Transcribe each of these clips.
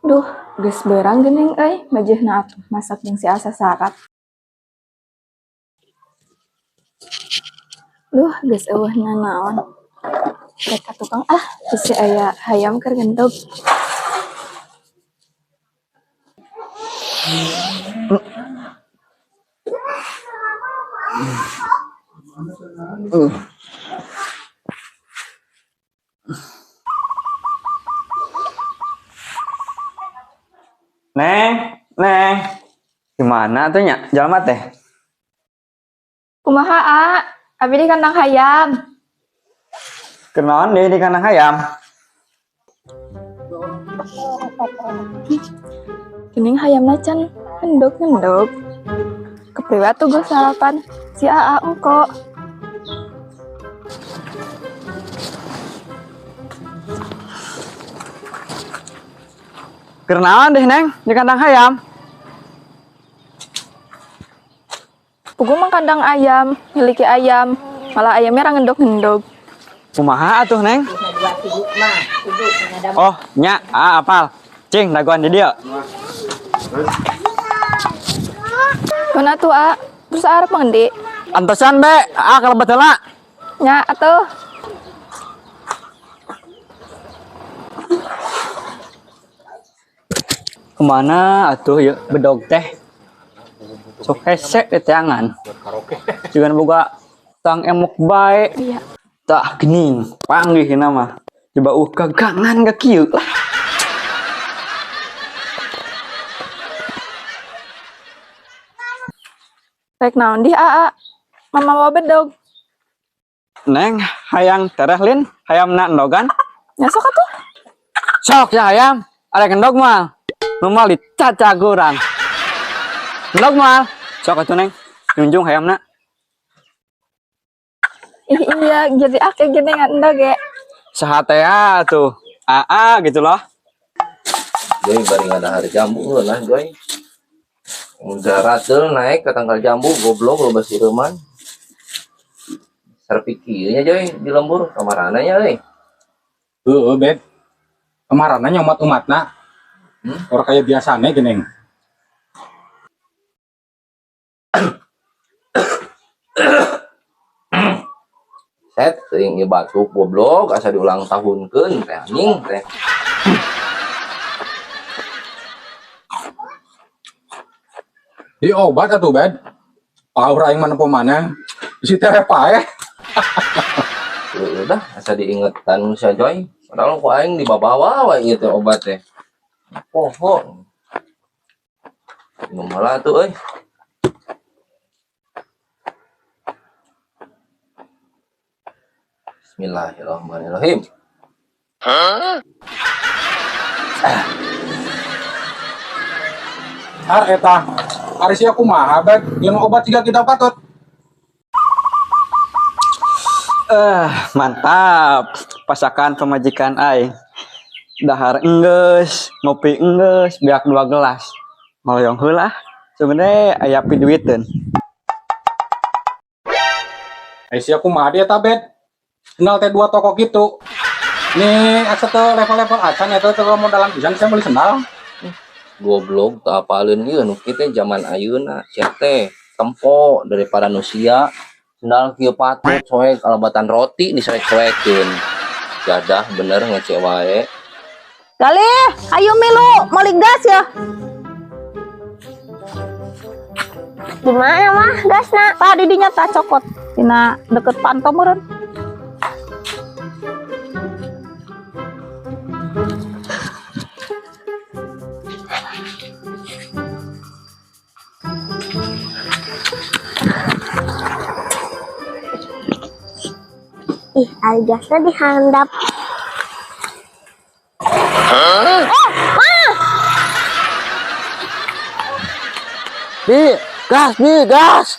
Duh, geus beurang geuning euy, mejeuhna atuh masak jeung si Asa sarap. Duh, geus eueuh nanaon. Rek ka tukang ah, bisi aya hayam keur ngendog. Neng, Neng. Gimana tuh nya? Jalma teh. Kumaha, A? Abi di kandang hayam. Kenaon deh di kandang hayam? Geuning hayamna can ngendog-ngendog. Kepriwe atuh geus sarapan? Si Aa engko. Kenaon deh, Neng, di kandang hayam? Puguh mah kandang ayam, miliki ayam, malah ayamnya ra ngendog-ngendog. Kumaha atuh, Neng? Oh, nya, ah, apal. Cing, dagoan di dieu. Mana tuh, A? Terus arep mengendi? Antosan be, ah kalebet heula. Nya atuh. Kemana atuh yuk bedog teh? Sok hese di teangan. Jangan boga tang emok bae. Iya. Tah geuning, panggih mah. Coba gagangan ka kieu lah. Rek naon di Aa? Mama bawa bedog. Neng, hayang tereh lin, hayam na endogan. Nya sok atuh. Sok ya hayam, arek endog mah. Nu mal dicaca kurang. Endog mah. Sok atuh Neng, junjung hayamna. Ih, iya, jadi akeh gini endog ge. Saha teh atuh? Aa gitu loh. Joy bari ngadahar jambu lah Joy. Mun naik ke tangkal jambu goblok loba sireuman. Sarpi kieu nya Joy di lembur kamarana nya euy. Heeh, Bet. Kamarana nya umat-umatna. Ora kaya biasane geuning. Set teuing ieu batuk goblok asa diulang tahunkeun teh anjing teh. Di obat atuh, Bet. Paur aing mah nempo mana. Bisi teh paeh. Heeh dah asa diingetan sia Joy. Padahal ku aing dibabawa wae ieu teh obat teh. Poho. Minum heula atuh euy. Bismillahirrahmanirrahim. Har eta. Ari sia kumaha, Bet? Jeung obat siga kita patut. Mantap. Pasakan pemajikan aing. Dahar enggeus, ngopi enggeus, beak 2 gelas. Ngoloyong heula. Sebenarnya aya piduiteun. Sia kumaha dia ta, Bet? Sendal teh 2 toko gitu. Nih, asa teu level-level acan eta teu modalan pisan sia meuli sendal. Goblok teu apaleun ieu nu kieu teh zaman ayeuna sia teh tempo daripada nu sia. Sendal kieu patut soek alabatan roti disoek-soekeun. Jadah bener ngece wae. Galih, ayo milu, meuli gas ya. Di mana mah gasna? Tadi dinya tak cokot dina deket panto meureun. Ih, ari gasna dihandap. Bi, gas, bi, gas.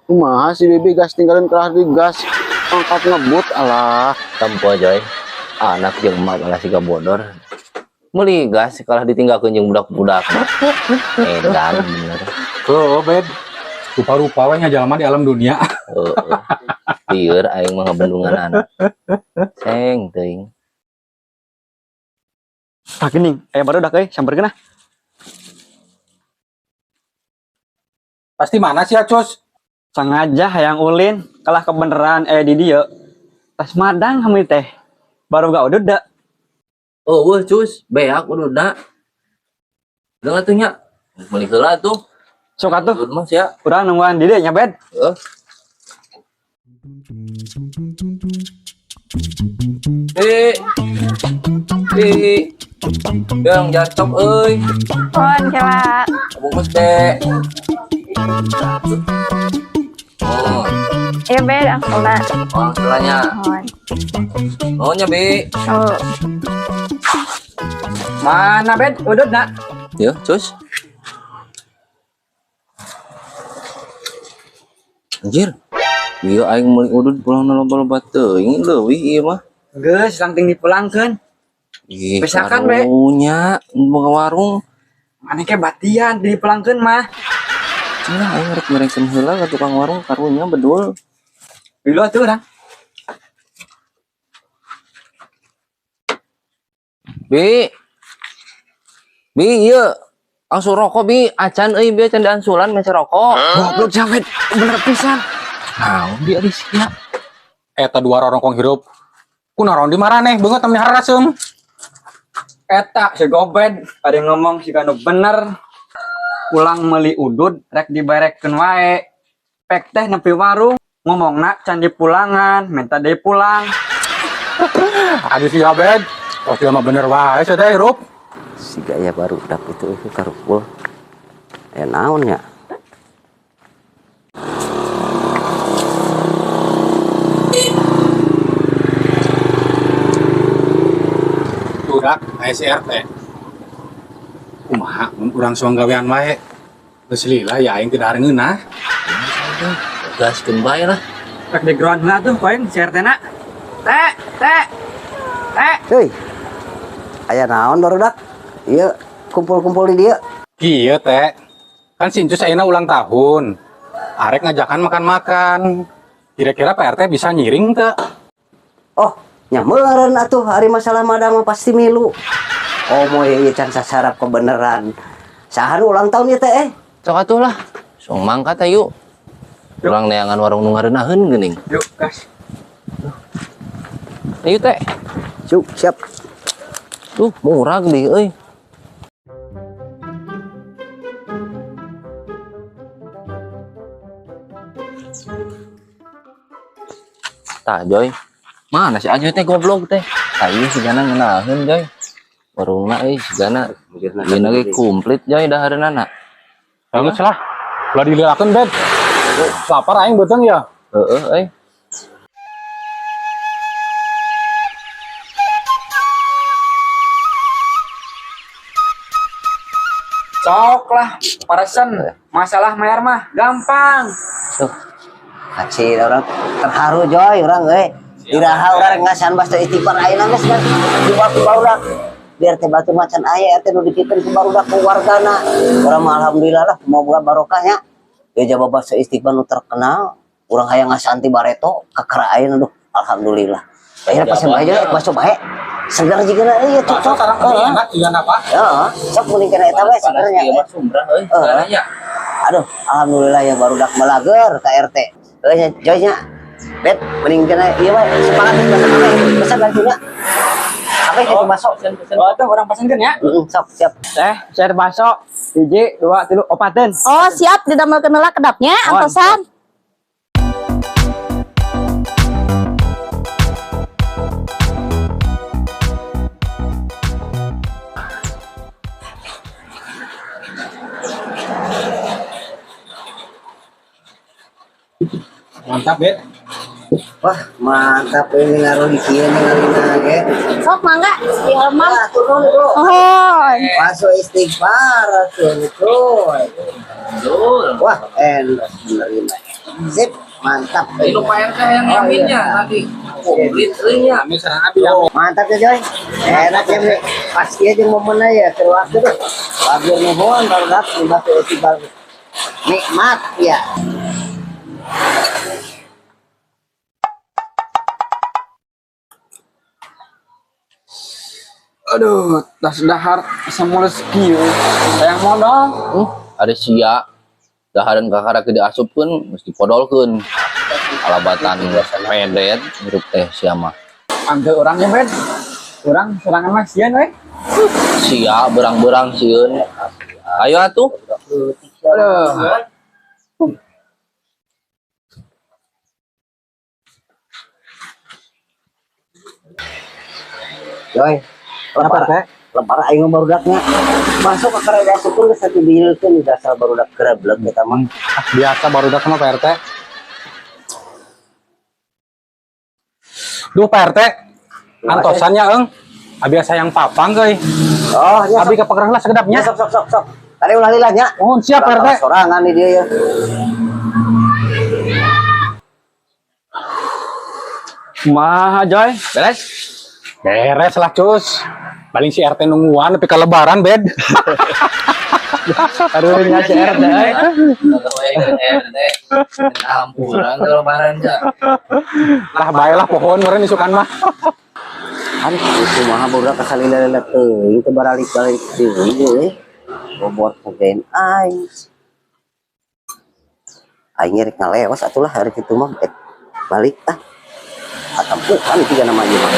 Kumaha si Bibi gas tinggalin kelah di gas. Angkat ngebut alah. Tempo Joy. Anak jeung emak malah siga bodor. Meuli gas kalah ditinggalkeun jeung budak-budak. Edan bener. Heuh, Bet. Rupa-rupa we nya jalma di alam dunia. Heeh. Lieur aing mah ngabendunganana. Seng teuing. Tah geuning, aya barudak euy, samperkeun ah. Pasti mana sih Acus? Sengaja hayang ulin kalah kebeneran di dieu. Tas madang kami teh. Baru gak udud da. Oh, wah, cus, beak ududna. Udah atuh nya. Meuli heula tuh. Sok atuh, Udud mah sia. urang nungguan di dieu nya, Bed. Heeh. Eh. Eh. Yang jatuh euy. Pon kela. Bungkus teh. Oh, Iya Bed, angselna. oh, selanya. Mohon. Oh, nya, Bi. Oh. Mana, Bed? Udud na. Ya, cus. Anjir. Iya aing meuli udud pulang loba-loba teuing leuwih ieu mah. Geus langting dipulangkeun. Ih, Besakan, Be. karunya boga warung. Maneh ke batian dipulangkeun mah. Cenah aing rek merekeun heula ka tukang warung karunya bedul. Dulu atuh urang. Bi. Bi, ieu angsul rokok bi, acan euy bi acan diangsulan meser rokok. Goblok sia, Bed. Bener pisan. Naon bi ari sia? Eta dua rorongkong hirup. Kunaon di maraneh beungeut temen harasem. Eta si Gobed ada yang ngomong si kanu bener. Pulang meuli udud rek diberekeun wae. Pek teh nepi warung ngomongna can dipulangan, minta deui pulang. Adi sia Bed. Oh, sia mah bener wae sia teh hirup. Si gaya barudak itu karukul. Naon nya? Budak aya si RT. Kumaha mun urang suang gawean wae. Geus lila ya aing teu dahar ngeunah. Gaskeun bae lah. Rek di ground heula tuh poin si RT na. Teh, teh. Teh. Hei. Aya naon barudak? Ieu kumpul-kumpul di dieu. Iya teh. Kan si Incus ayeuna ulang tahun. Arek ngajakan makan-makan. Kira-kira Pak RT bisa ngiring teu? Oh, nya meureun atuh ari masalah madang mah pasti milu. Oh, moy ieu can sasarap kebenaran. Saha nu ulang tahun ieu teh eh? Sok atuh lah. Song mangkat ayo. Urang neangan warung nu ngarenaheun geuning. Yuk, gas. Ayo teh. Cuk, siap. Tuh murah gede euy. Tah Joy. Mana si Ajoy teh goblok teh? Tah ieu sigana ngeunaheun Joy. Warungna euy sigana ieu ge komplit Joy dahareunana. Geus lah. Ulah dililakeun Bed. Lapar aing beuteung ya. Heeh euy. Sok lah, paresen. Masalah mayar mah gampang. Tuh. Acil orang terharu Joy orang euy. Iraha urang ngasan basta istighfar ayeuna geus kan dibawa ku barudak. Biar teh batu macan aya RT nu dipikeun ku barudak ku wargana. Urang mah alhamdulillah lah moga barokahnya. Ya jaba basta istighfar nu terkenal, urang hayang ngasan ti bareto kakara ayeuna aduh alhamdulillah. Ayeuna pas bae bakso bae. Segar jigana euy Bakso cocok. sareng Heeh. enak jigana Pak. Heeh, sok mending kana eta we segernya. Ieu mah sumbrah euy. Heeh. Segaranya. Aduh, alhamdulillah ya barudak melager ka RT. Euy nya Joy nya. Bet, mending kena ieu we semangat bakso kabeh. Pesan bantunya. Kabeh gitu bakso. Oh, tuh orang pesenkeun ya. Heeh, sok siap. Teh, share bakso. Hiji, dua, tilu, opateun. Oh, siap didamelkeun heula kedapnya Mohon. antosan. Mantap, Bet. Wah, mantap ini ngaruh di kieu ngalina ge. Sok mangga di Herman. Wah, turun bro. Mohon. Masuk istighfar tuh tuh. Wah, enak bener ini. Sip, mantap. Ini Pak RT yang nyaminnya tadi. Komplit euy nya. Kami sareng abi ya. Mantap ya Joy. Enak ya Mi. Pas ieu jeung momenna ya keur waktu tuh. Bageur nuhun barudak di batu istighfar. Nikmat ya. Aduh, tas dahar semules kieu. Hayang modal. Ada sia dahareun kakara ge diasupkeun geus dipodolkeun. Alabatan pedet hirup teh sia mah. Angge urang ya, Ben. Urang serangan mah sieun we. Sia berang-berang sieun. Ayo atuh. Aduh. Joy, lebar, lebar aing mah barudaknya. Masuk ke kereta syukur geus dibilkeun dasar barudak gereblek eta mah. Biasa barudak sama Pak RT. Duh Pak RT, antosannya eng. Abi sayang papang euy. Oh, nya Abi sok. ke pagerang lah sekedapnya. Nya sok sok sok sok. Tadi ulah lila nya. Oh, siap Pak RT. Sorangan nih dia ya. Kumaha, Joy? Beres? Beres lah, Cus. Paling si RT nungguan nepi ka lebaran, Bed. Karunya si RT euy. Ampuran lebaran ja. Lah bae lah pohon meureun isukan mah. Kan kumaha barudak kasalila-lila teuing teu baralik-balik deui euy. Bobot ngegain aing. Aing rek ngalewas atulah hari kitu mah balik ah. Katempuhan tiga nama ieu mah.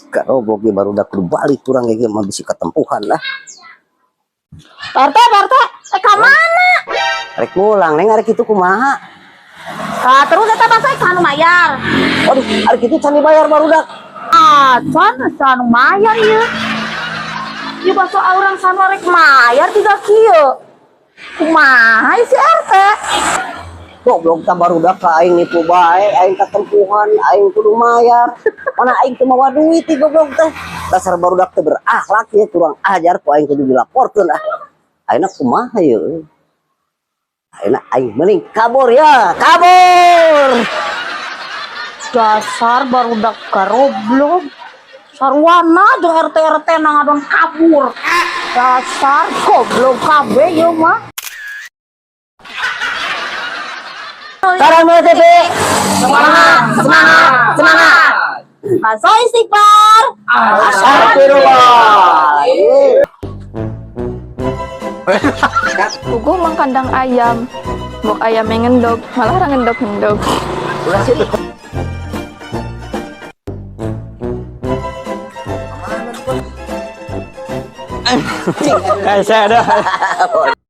Garobok ge barudak kudu balik kurang ge mah bisi katempuhan lah. Pak RT, Pak RT, ka mana? Rek mulang neng arek kitu kumaha? Ah, terus eta basa can mayar. Waduh, arek kitu can dibayar barudak. Ah, can can mayar ieu. Ieu baso urang sana rek mayar tiga kieu. Kumaha si RT? Goblok ta barudak ka aing nipu bae, aing katempuhan, aing kudu mayar. Mana aing teu mawa duit ih goblok teh. Dasar barudak teh berakhlak ya, kurang ajar ku aing kudu dilaporkeun ah. Ayeuna kumaha yeuh? Ayeuna aing mending kabur ya, kabur. Dasar barudak garoblok. Sarwana jeung RT-RT na ngadon kabur. Dasar goblok kabeh ieu mah. Sarang TV. Semangat, semangat, semangat. Baso istighfar. Astagfirullah. Puguh mang kandang ayam. Mbok ayam yang ngendog, malah orang ngendog-ngendog. Ulah sini. Eh, saya ada.